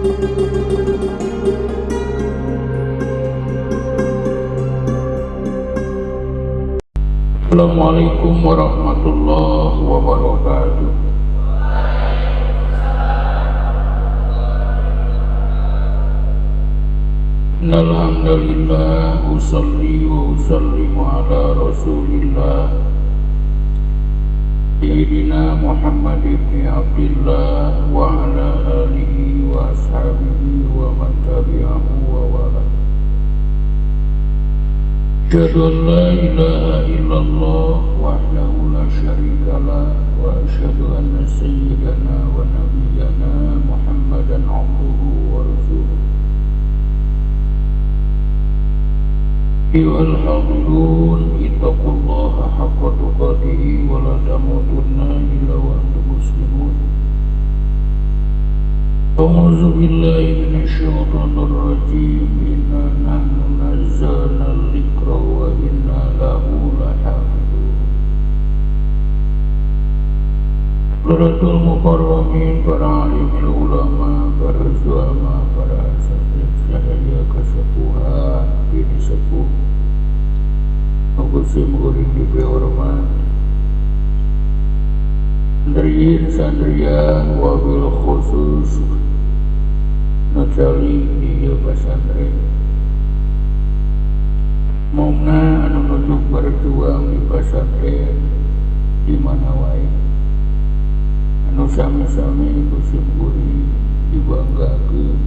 Assalamualaikum warahmatullahi wabarakatuh. Alhamdulillah usalli wa usallimu ala rasulillah Sayyidina Muhammad ibn Abdillah wa ala alihi wa ashabihi wa man tabi'ahu wa wala. Asyhadu an la ilaha illallah wahdahu la syarika lah wa asyhadu anna sayyidana wa nabiyyana Muhammadan abduhu wa rasuluh. Ayyuhal hadirun ittaqullaha haqqa tuqatih wa la tamutunna illa wa antum muslimun. A'udzu billahi minasyaitonir rajim. Inna nahnu nazzalna dzikra wa inna lahu lahafizun. Qiratul mukarramin, para alimul ulama, para zuama, para asatidz sadaya kasepuhan bini sepuh musim kuring diberi hormat sandriin sandriah wabil khusus nocali di pesantren mongna anu nuju berjuang di pesantren di mana wae anu sami-sami musim kuring dibanggakeun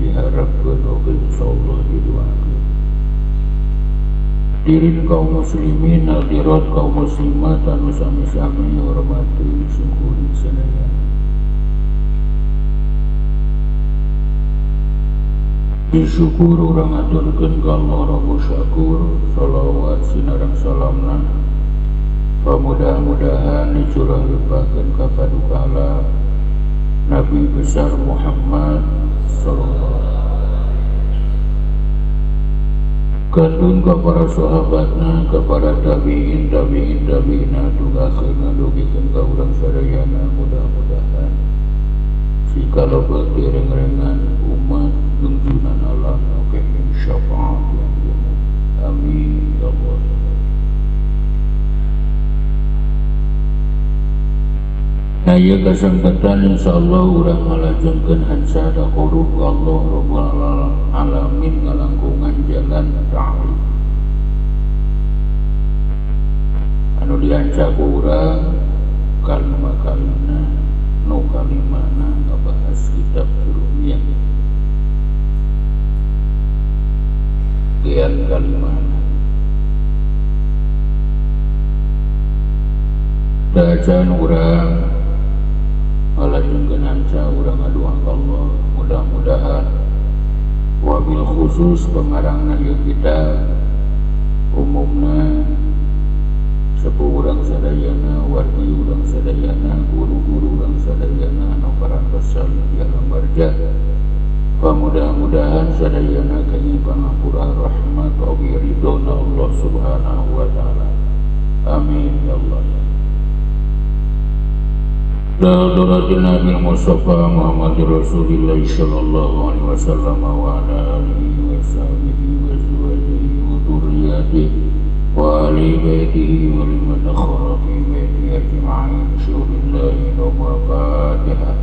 diharapkeun oge insyaallah didoakeun. Hadirin kaum muslimin, hadirat kaum muslimat anu sami-sami hormati simkuring sadayana. Disyukur urang aturkeun ka Allah Rabbul Syakur, shalawat sinareng salamna. Pamudah-mudahan dicurah limpahkeun ka padukala Nabi besar Muhammad sallallahu alaihi. Kantun ka para sahabatna, ka para tabi'in, tabi'in, tabi'ina, dugakeun dugikeun ka urang sadayana, mudah-mudahan sikalebet direng-rengan umat jungjunan alam oke syafaat yang umum. Amin ya Allah. Nah ieu kasempatan insyaallah urang ngalajengkeun hansa taqarrub ka Allah Rabbul Alamin ngalangkungan jalan ta'lim anu dianca ku urang kalima-kalimana nu kalimana ngabahas kitab Jurumiyah kian kalimana bacaan urang ngalajengkeun hansa urang ngadoa ka Allah mudah-mudahan wabil khusus pengarangna ieu kita umumna sepuh urang sadayana, wargi urang sadayana, guru-guru urang sadayana anu parantos salih di alam barjah. Pamudah-mudahan sadayana kenging pangapura rahmat oge ridhona Allah Subhanahu wa taala. Amin ya Allah. Hadratin Nabi Mustafa Muhammad Rasulullah sallallahu alaihi wasallam wa ala alihi wa sahbihi wa azwajihi wa dzurriyyatihi wa ahli baitihi wa liman dakhala fi baitihi ajma'in. Syubillahi wa Fatihah.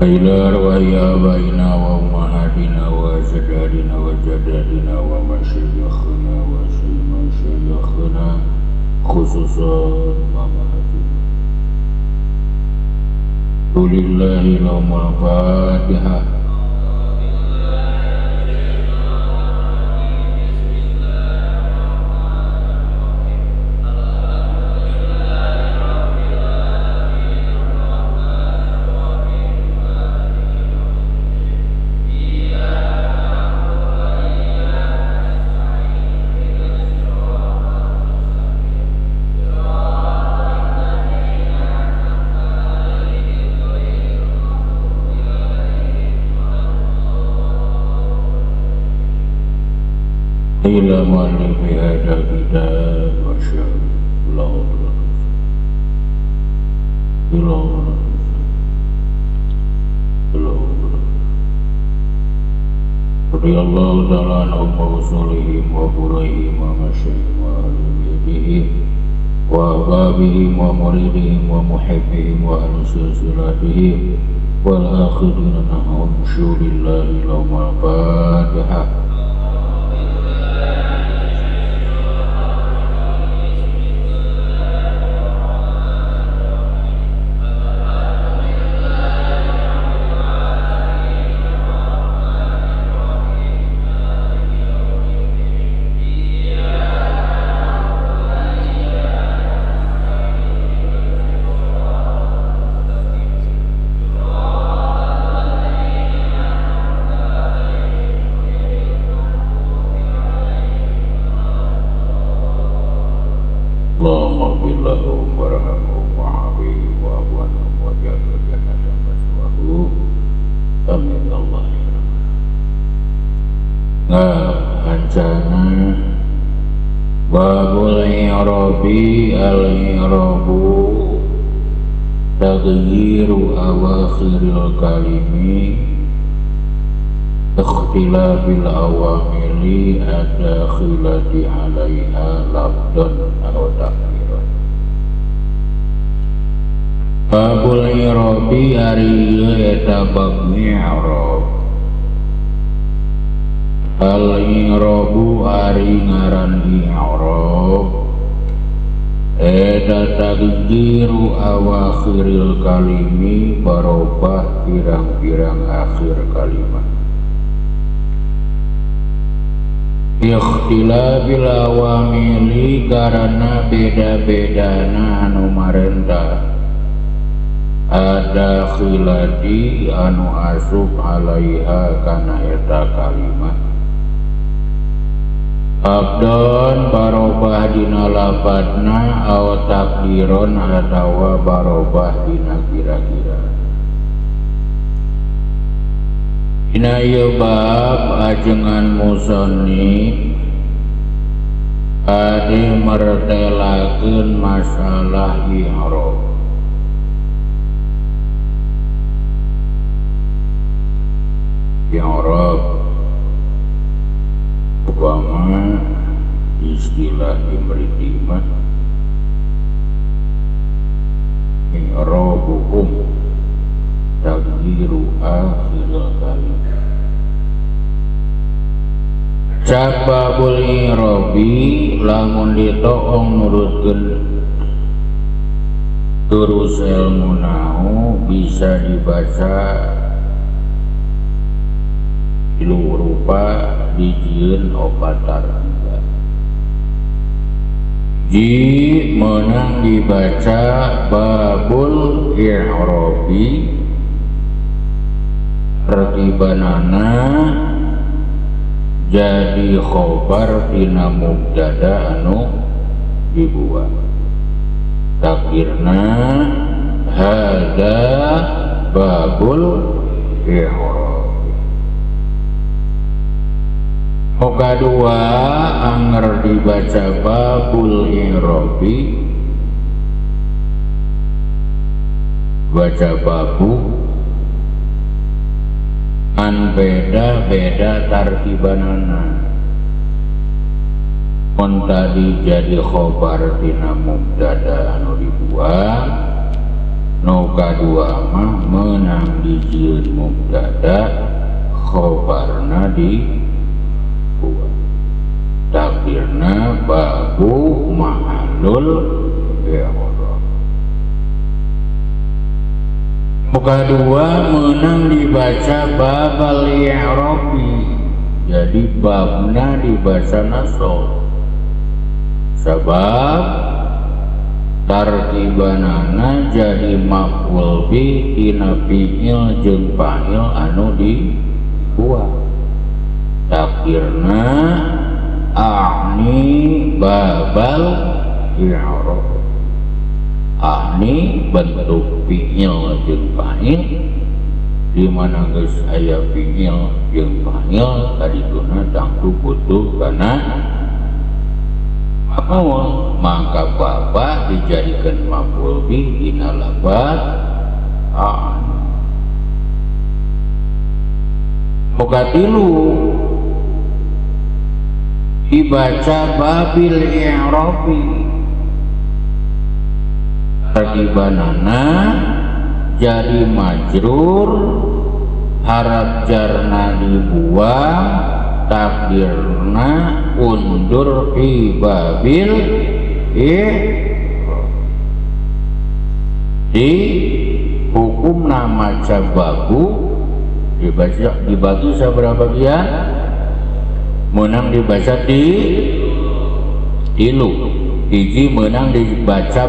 Ila arwahi abaina wa ummahatina wa ajdadina wa jadadina wa masyayikhina wa masyayikhina khususan mamahatina. Lillahi lahumul Fatihah. Ila mu'allif hadzal kitab wa radhiyallahu ta'ala anhum wa usulihim wa furu'ihim wa masyayihim wa ahli baitihim wa ahbabihim wa muridihim wa muhibbihim wa ahli silsilatihim wal akhirina nahum syulillahi lahumul fatihah. Babul i'rabi al-i'rabu taghyiru awakhiril kalimi ikhtilafil awamili ad-dakhilati 'alaiha lafdhan aw taqdiran. Babul i'rabi ari ieu eta bab i'rab. Al-i'rabu ari ngaran i'rab eta tagyiru awakhiril kalimi barobah pirang-pirang akhir kalimat. Ikhtilafil awamili karena beda-bedana anu marentah ada khilati anu asup alaiha kana eta kalimat. Abdon barobah dina lafadna aw takdiron atawa barobah dina kira-kira. Dina ieu bab ajengan musannif ade mertelakeun masalah i'rab. I'rab upama istilah imriti mah i'rabuhum taghyiru akhiril kalim. Sababul i'rabi lamun ditoong nurutkeun terus ilmu nahu bisa dibaca tilu rupa dijieun opat tartiba. Ji menang dibaca babul i'rabi tertibanana jadi khobar dina mubtada anu dibuat. Takdirna hada babul i'rab. Oka dua anger dibaca babul i'rabi baca babu an beda-beda tartibanana. Mun tadi jadi khobar dina mubtada anu dibuang, nu kadua mah meunang dijieun mubtada khobarna di takdirna babu mahalul i'rab. Muka dua menang dibaca babal i'rabi, jadi babna dibaca nasab sebab tartibanana jadi maf'ul bi tina fi'il jeung fa'il anu dibuang. Takdirna a'ni babal i'rab. A'ni bentuk fi'il jeung fa'il Di mana geus aya fi'il jeung fa'il kadituna tangtu butuh kana maf'ul, maka baba dijadikan maf'ul bih dina lafaz a'ni. Mukatilu dibaca babil i'rabi tarkibanana jadi majrur, harap jarna dibuang, takdirna undur fi babil i'rab. Di hukumna maca babu dibaca dibagi sabaraha bagian, menang dibaca di tilu, hiji menang dibaca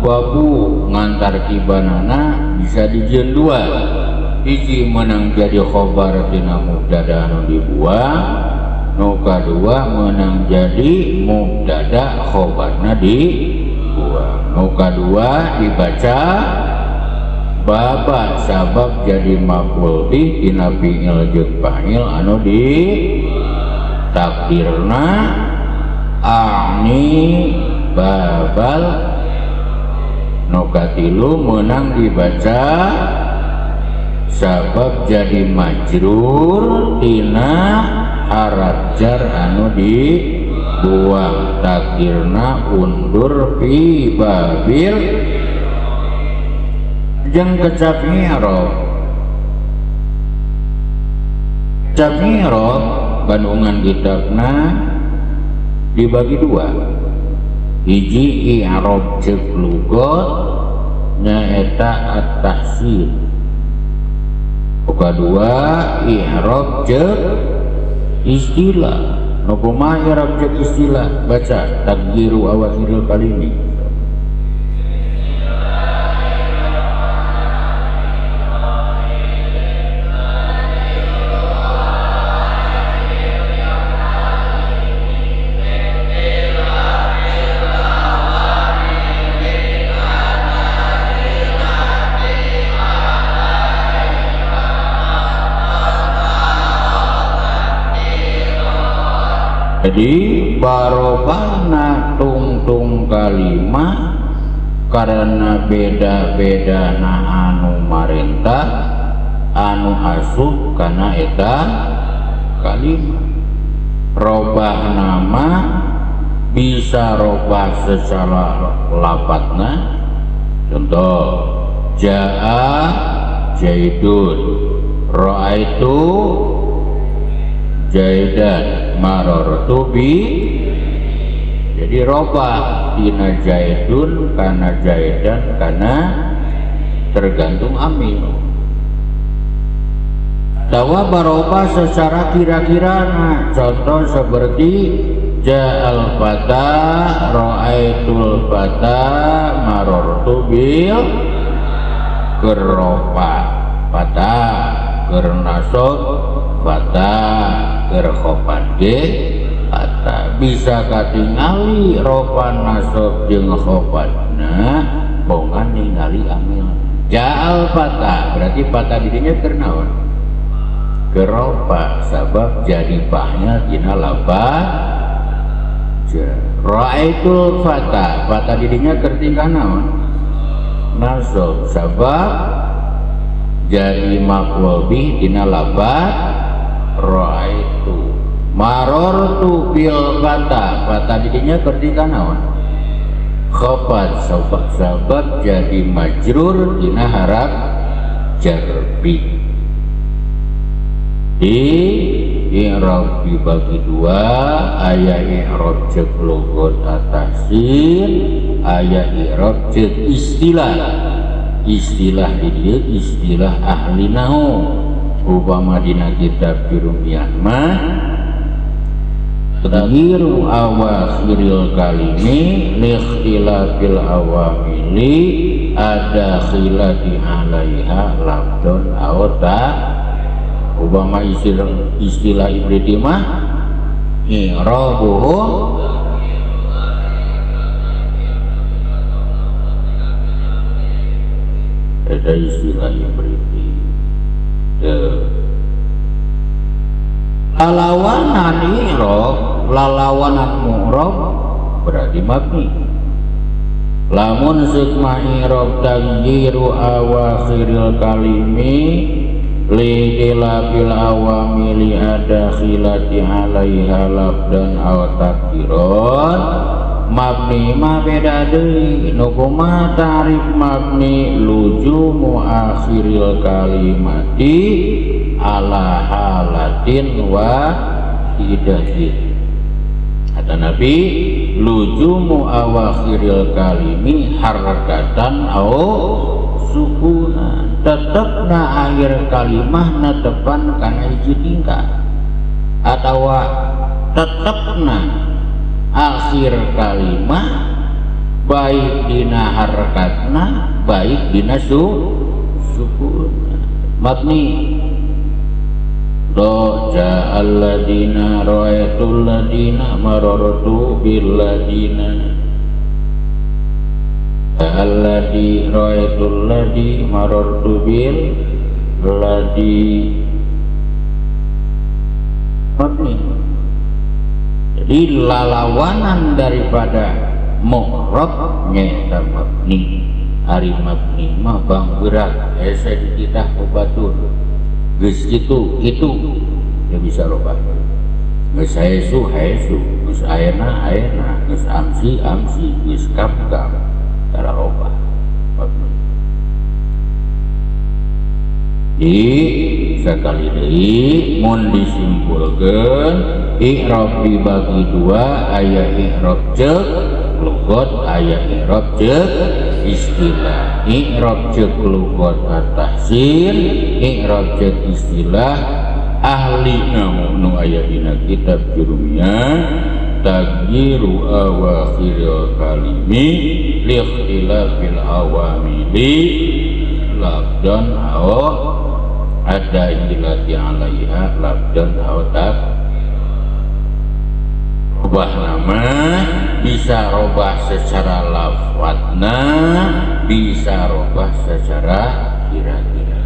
babu ngantar kibanana bisa dijieun dua, hiji menang jadi khobar tina mubtada anu dibuang, nu kadua menang jadi mubtada khobarna dibuang, nu kadua dibaca baba sabab jadi maf'ul bih dina fi'il jeung fa'il anu di takdirna a'ni babal. Nu katilu menang dibaca sabab jadi majrur tina harap jar anu dibuang, takdirna undur fi babil jeung kecap i'rab. Kecap i'rab bandungan kitabna dibagi dua, hiji i'rab ceuk lugat nyaeta at-tahsin, kadua i'rab ceuk istilah. Nu kumaha i'rab ceuk istilah? Baca takdiru awakhiril kalimi. Jadi barobahna tungtung kalima karena beda-beda na anu marentah anu asup kana eta kalima. Robah nama bisa robah secara lafadzna, contoh jaa jaidun, ra'aitu jaidan, marartu bi. Jadi robah dina jaidun kana jaidan kana tergantung amil. Tawa barobah secara kira-kira, nah, contoh seperti ja'al fata, ra'aitul fata, marartu bil kerofa fata, kernasob fata, kerkhopan ge fata. Bisa katingali rofa nasob jeung khofatna bongan ningali amil. Ja'al fata berarti fata dirinya keur naon? Kerofa, sabab jadi fa'nya dina lafaz ra'aitul fata, fata dirinya keur tingkah naon? Nasab, sabab jadi maf'ul bih dina lafaz ra'aitu. Marartu bil fata, fata dirinya keur tingkah naon? Khafat, sabab jadi majrur dina harap jarbi. Di i'rab dibagi dua, aya i'rab ceuk lugat at-tahsin, aya i'rab ceuk istilah. Istilah di dieu istilah ahli nahu. Upama dina kitab Jurumiyah mah tagyiru awakhiril kalimi liikhtilafil awamili ada khilati alaiha lafdon aw ta. Upama istilah ibriti mah i'rabuhu eta istilah ibriti. Lalawanan i'rob, lalawanan mu'rob berarti mabni. Lamun sukma i'rob tagyiru awakhiril kalimi likhtilafil awamili adakhilati alaiha labdan aw takdiron, mabni mah beda deui. Nu kumaha ta'rif mabni? Lujumu akhiril kalimati ala halatin wahidatin. Kata Nabi, lujumu awakhiril kalimi harkatan au sukunan, tetepna akhir kalimah netepan kana hiji tingkah atau tetepna akhir kalimah baik dina harkatna, baik dina sukun. Mabni do ja'alladina, ra'aitul ladina, marartu billadina, alladhi, ra'aitul ladhi, marartu bil ladhi, mabni. Jadi lalawanan daripada mu'rob nyaeta mabni. Ari mabni mah banggerak hese dititah ku batur, geus kitu kitu ya bisa robah, geus haesu haesu, geus ayeuna ayeuna, geus amsi amsi, geus kam kam, tara robah mabni. Di sekali deui mun disimpulkeun, i'rab dibagi dua, aya i'rab ceuk lugot, aya i'rab ceuk istilah. I'rab ceuk lugot at-tahsin, i'rab ceuk istilah ahli nu aya dina kitab Jurumiyah tagyiru awakhiril kalimi li ikhtilafil awamili labdan aw ada ilati alaiha labdan aw tak. Robah nama bisa robah secara lafadzna, bisa robah secara kira-kira.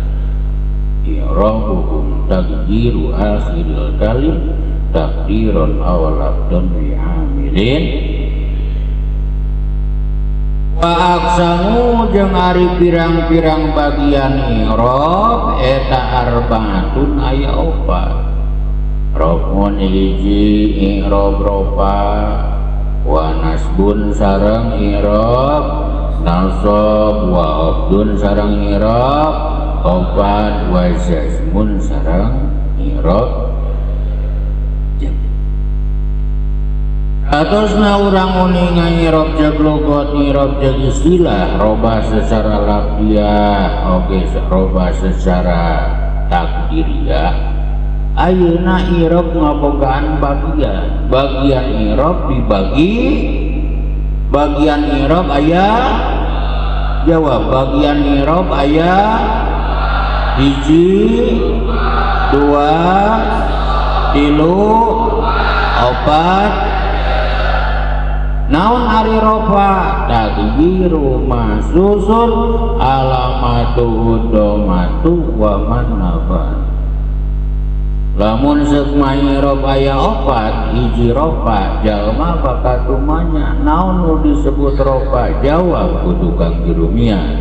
I'rabuhum tagyiru akhiril kalim takdiron aw labdan bi'amilin. Wa aqsamu, jeung ari pirang-pirang bagian i'rab eta arbaatun, aya opat. Raf'un hiji i'rab rofa, wa nasbun sareng i'rab nasab, wa khafdun sareng i'rab khafad, wa jazmun sareng i'rab. Atosna urang uninga i'rab ceuk lugot, i'rab ceuk istilah, robah secara lafziah oge robah secara takdiriah. Ayeuna i'rab ngabogaan bagian. Bagian i'rab dibagi, bagian i'rab aya, jawab, bagian i'rab aya hiji, dua, tilu, opat. Naon ari rofa? Tagyiru mahsusun alamatu domatu wa man naba. Lamun seuk i'rob aya opat, hiji rofa, jalma bakal tumanya naon nu disebut rofa? Jawab ku tukang jurumiyah,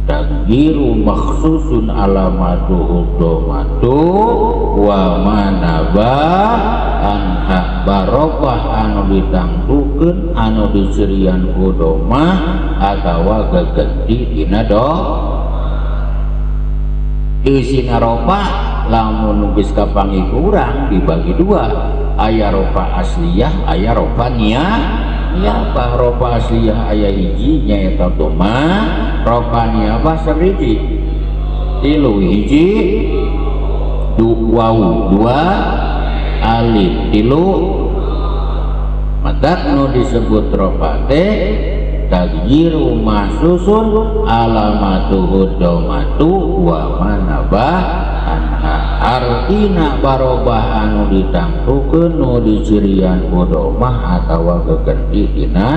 tagyiru makhsusun alamatuhu domatu wa manaba anha, barokah anu ditangtukeun anu dicirian ku domah atawa gagenti dina do isina rofa. Lamun geus kapanggih urang dibagi dua, aya rofa asliyah, aya rofa nia niabah. Rofa asliyah aya hiji, nyaeta domah. Rofa niabah sabiji? Tilu. Hiji du wawu, dua alif, tilu. Maka nu disebut rofa teh tagyiru mahsusun alamatuhu domatu wa manabah anha, artina barobah anu ditangtukeun nu dicirian ku domah atawa gegenti dina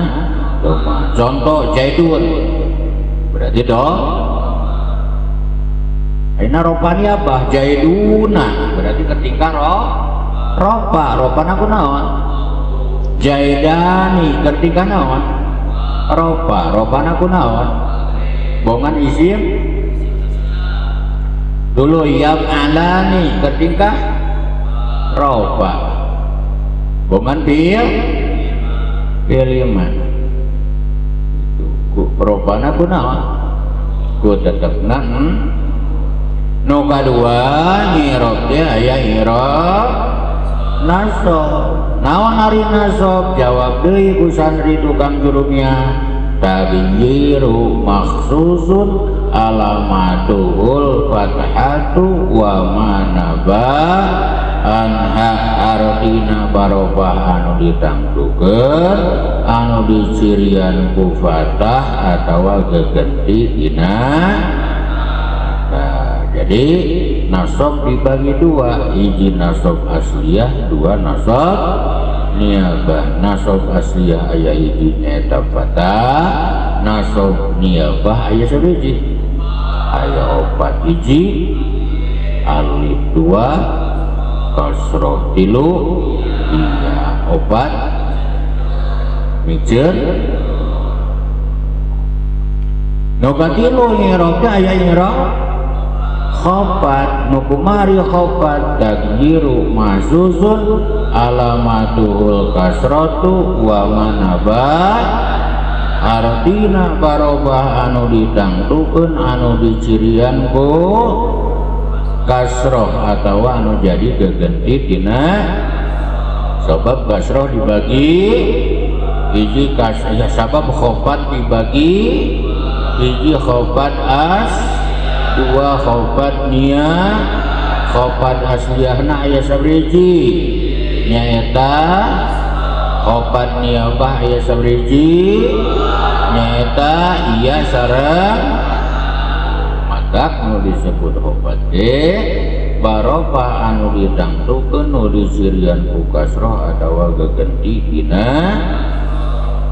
domah. Contoh Zaidun berarti do. Ayeuna rofani apa? Zaiduna berarti ketika roh. Ropa, ropana ku naon? Jaidani ketika naon? Ropa, ropana ku naon? Bongan isim dulu yaf'alani ketika ropa, bongan fi'il fi'il lima itu ku ropana ku naon? Ku tetepna Nu kadua ngirob teh aya irob nasob. Naon ari nasob? Jawab deui ku santri tukang jurumnya, tagyiru makhsusun alamatuhul fathatu wa manaba anha, artina barobah anu ditangtukeun anu dicirian ku fathah atawa gegenti dina. Nah, jadi nasob dibagi dua, hiji nasob asliyah, dua nasob niabah. Nasob asliyah aya hiji nyaeta fathah, nasob niabah aya sabiji? Aya opat. Hiji alif, dua kasroh, tilu iya, opat miceun. Nu katilu ngirobna aya irob khobat. Nu kumari khobat? Tagyiru mahzuzun alamatuhul kasratu wa manaba, artina barobah anu ditangtukeun anu dicirian ku kasroh atau anu jadi gegenti tina. Sebab kasroh dibagi hiji kas ya, sabab khobat dibagi hiji khobat as, dua khobat nia. Khobat asliyahna aya sabriji nyaeta, khobat niabah aya sabriji nyaeta iya sareng. Matak nu disebut khobat teh barobah anu ditangtukeun nu dicirian ku kasroh atawa gegenti dina.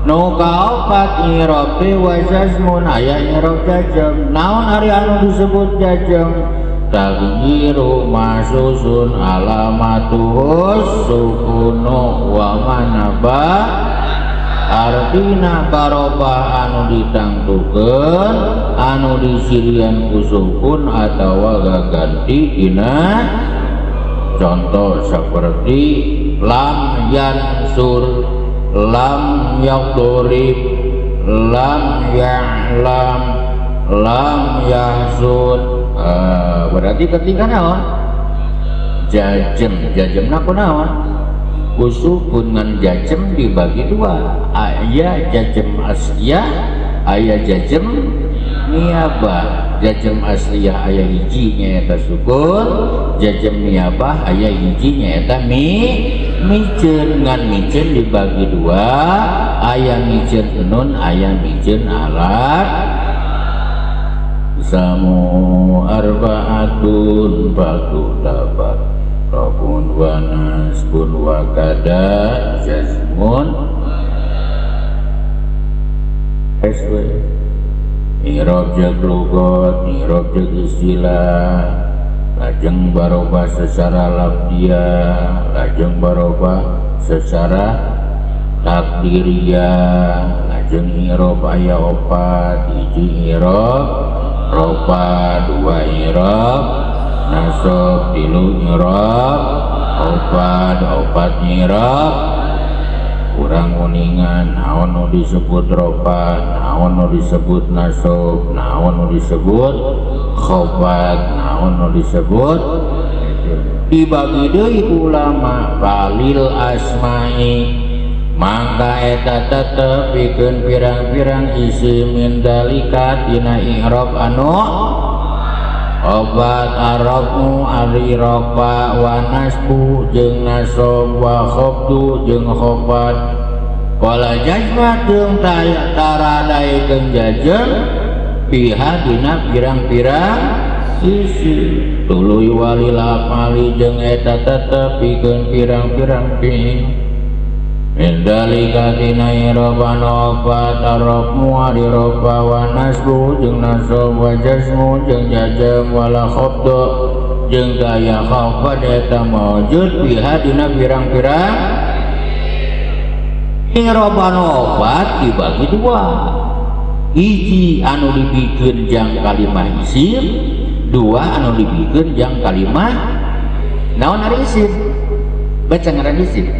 Nu kaopat irob teh wa jazmun, aya irob jajem. Naon ari anu disebut jajem? Tagyiru masusun alamatuhus sukunu wa manaba, artina barobah anu ditangtukeun anu dicirian ku sukun atawa gaganti dina. Contoh seperti lam yansur, lam yadrib, lam ya'lam, lam yahzun. Berarti ketika naon? Jajem. Jajem ku naon? Ku sukun. Ngan jajem dibagi dua, aya jajem asliyah, aya jajem niabah. Jajem asliyah aya hiji nyaeta sukun, jajem niabah aya hiji nyaeta miceun. Ngan miceun dibagi dua, aya miceun nun, aya miceun alat. Samu arba'atun tabar raf'un wa nasbun wa kada jazmun SW. Irob jeung lugot, irob jeung istilah, lajeng barobah secara lafdiyah, lajeng barobah secara takdiriyah, lajeng irob aya opat, hiji irob rofa, dua irob nasab, tilu irob opat, opat irob. Kurang uningan naon nu disebut rofa, naon nu disebut nasab, naon nu disebut khobat, naon nu disebut. Dibagi deui ulama, falil asma'i, mangka eta tetep pikeun pirang-pirang isim, min dalika tina i'rab anu obat, arrafu ari rofa, wa nasbu jeung nasab, wa khafdu jeung khafat, wala jazma jeung taradaikeun jajem, fiha dina pirang-pirang isi. Tuluy walil afali jeung eta tetep pikeun pirang-pirang fi'il, min dalika tina i'rab anu opat, arrafu ari rofa, wa nasbu jeung nasab, wa jazmu jeung jazm, wala khafdu jeung teu aya khafad eta maujud biha dina pirang-pirang. I'rob anu opat dibagi dua, hiji anu dibikeun jang kalimah isim, dua anu dibikeun jang kalimah naon ari isim. Baca ngaran isim.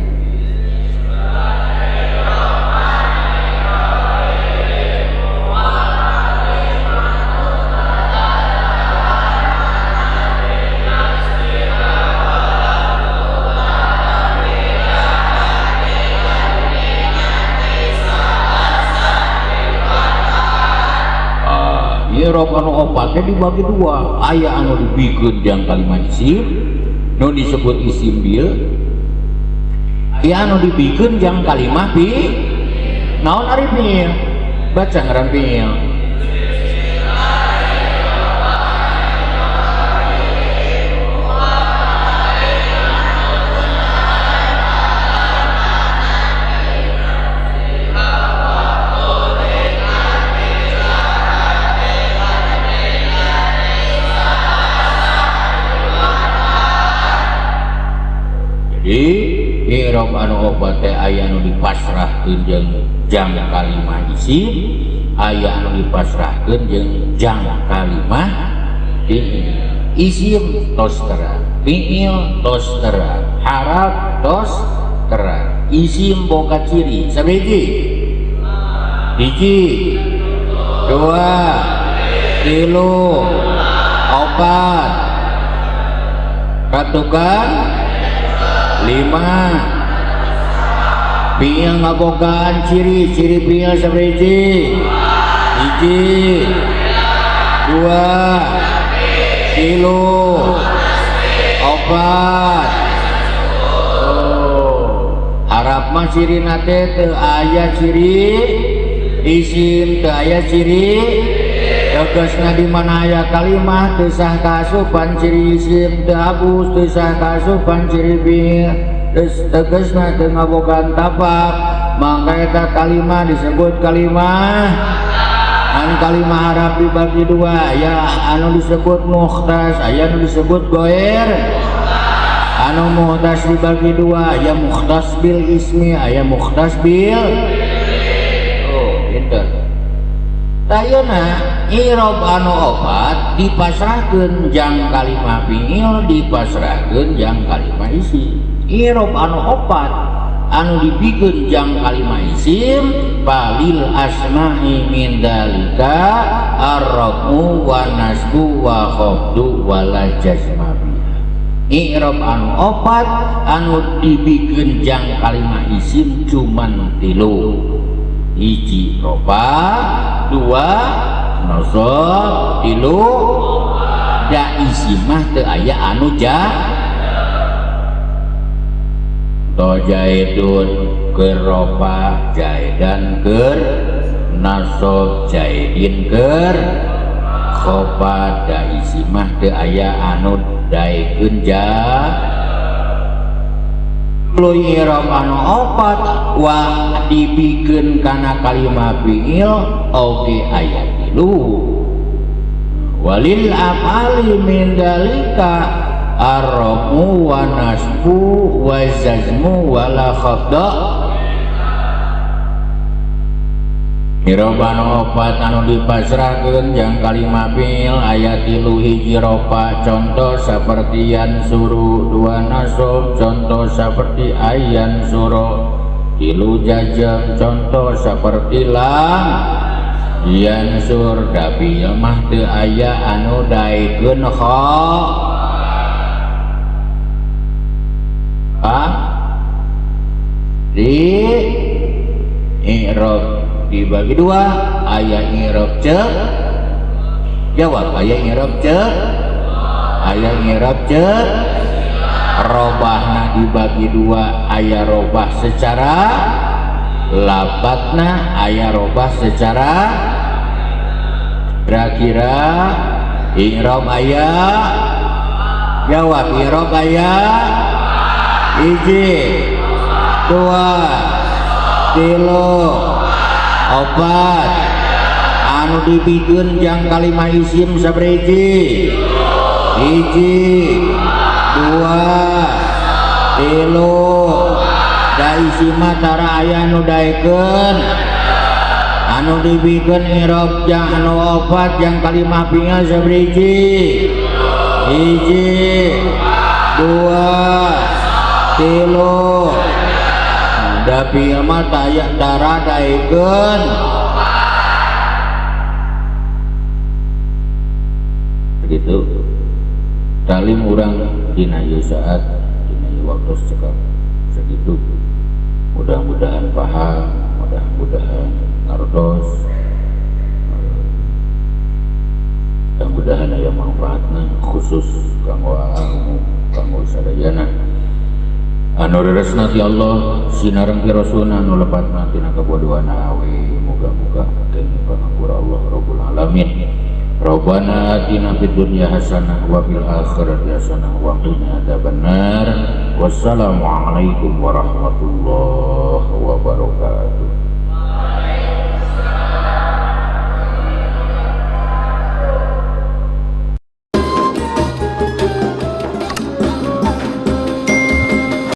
I'rob anu opatnya dibagi dua, aya anu dibikeun jang kalimah isim nu disebut isim bil, aya anu dibikeun jang kalimah fi naon ari fiil. Baca ngaran fiil. I'rob anu opat teh aya anu dipasrahkeun jeung jang kalimah isim, aya anu dipasrahkeun jeung jang kalimah fiil. Isim tos terang, fiil tos terang, haraf tos terang. Isim boga ciri sabiji, hiji, dua, tilu, opat, katukan lima. Fiil ngabogaan ciri, ciri fiil sabiji, hiji, dua, tilu, opat. Oh, harap mah ciri nate teu aya ciri isim, teu aya ciri tegasna di mana aya kalimah teu sah kaasupan ciri isim, teu abus teu sah kaasupan ciri fiil, tegasna teu ngabogaan tapak, mangka eta kalimah disebut kalimah anu kalimah Arab dibagi dua, aya anu disebut mukhtas, aya anu disebut goer. Anu mukhtas dibagi dua, aya mukhtas bil ismi, aya mukhtas bil oh pinter. Tayana i'rob anu opat dipasrahkeun jang kalimah fiil, dipasrahkeun jang kalimah isim. I'rob anu opat anu dibikeun jang kalimah isim falil asma'i min dalika arrafu wa nasbu wa khafdu wa la jazma biha. I'rob anu opat anu dibikeun jang kalimah isim cuman tilu, hiji rofa, dua nasab, tilu da isim mah teu aya anu ja to jaidun keur rofa, jaidan keur nasab, jaidin keur khofa, da isim mah teu aya anu daekeun ja. I'rob anu opat wa dibikeun kana kalimah fiil oge aya tilu. Walil af'ali min dalika arrafu wa nasbu wa jazmu wa la khafda. I'rob anu opat anu dipasrahkeun jang kalimah fiil aya tilu, hiji rofa contoh saperti yansuru, dua nasab contoh saperti ayan suro, tilu jazm contoh saperti lam yansur. Da fiil mah teu aya anu daekeun kha a di i'rob dibagi dua, aya i'rob ceuk jawab, aya i'rob ceuk, aya i'rob ceuk, robahna dibagi dua, aya robah secara lafatna, aya robah secara kira-kira. I'rob aya jawab, i'rob aya hiji, dua, tilu, opat. Anu dibikeun jang kalimah isim sabaraha hiji? Hiji, dua, tilu. Da isi mah tara aya nu daekeun, anu dibikeun i'rob jang anu opat, jang kalimah fiil sabaraha? Hiji, dua, tilu. Da fiil mah taya tara daekeun. Begitu talim urang dina ieu saat, dina ieu waktu cekap segitu. Mudah-mudahan paham, mudah-mudahan ngartos, mudah-mudahan aya manfaatna, khusus kanggo umum, kanggo sadayana anu reresna ti Allah sinareng ti Rasulna, anu lepatna tina kabodohan awe. Muga-muga kenging pangapura Allah Rabbul Alamin. Rabbana atina fid dunya hasanah wa fil akhirati hasanah wa qina adzabannar. Wassalamualaikum warahmatullahi wabarakatuh.